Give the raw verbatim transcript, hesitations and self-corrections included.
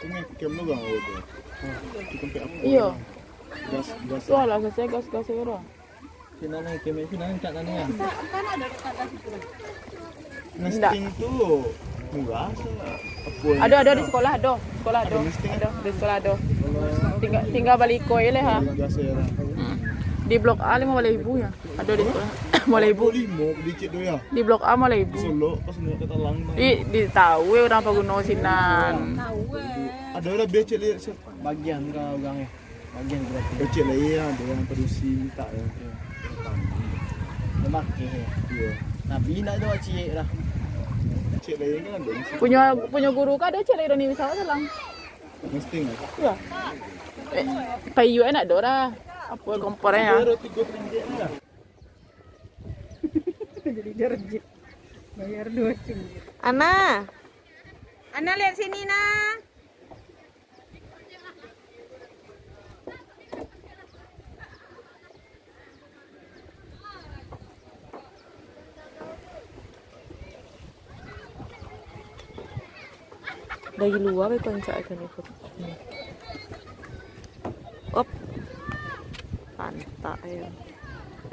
Ini kem lu bang, udah. Itu kayak apa? Iyo. Gas, gas. Wah lah, saya gas-gas aja dah. Sini nih, kem sini nih, cak nani ya. Nesting tu murah sih. Apa yang Ado, ado di sekolah, ado. Sekolah ado. Ado nesting? Ado, di sekolah ado. Tinggal, tinggal bali ko aja lah, ha. Gas ya lah. Hmm. Di blok A lima baleh ribu ya. Ado di sekolah. Lima baleh ribu. Limo di cik tu ya. Di blok A limo baleh ribu. Solo pas nak ke talang. Di, di tahu ya orang Paguno sinan. Ado lah becek lihat. Bagian ke orang ya. Bagian berarti. Becek lah iya, ado yang padusi minta ya. Dia makai ya. Iya. Tapi nak tu ciek lah. Becek lah iya kan ado. Punyo, punyo guru ka ado ciek lah iduik ni misalnya salang. Nesting lah. Iya. Eh, payu enak ado lah. Apa kompornya? Ado tiga ringgit lah. Jadi darjit. Bayar dua ringgit. Ana. Ana lihat sini, Nak. Dari luar bae koncak akan ikut. Op. Pantak ya.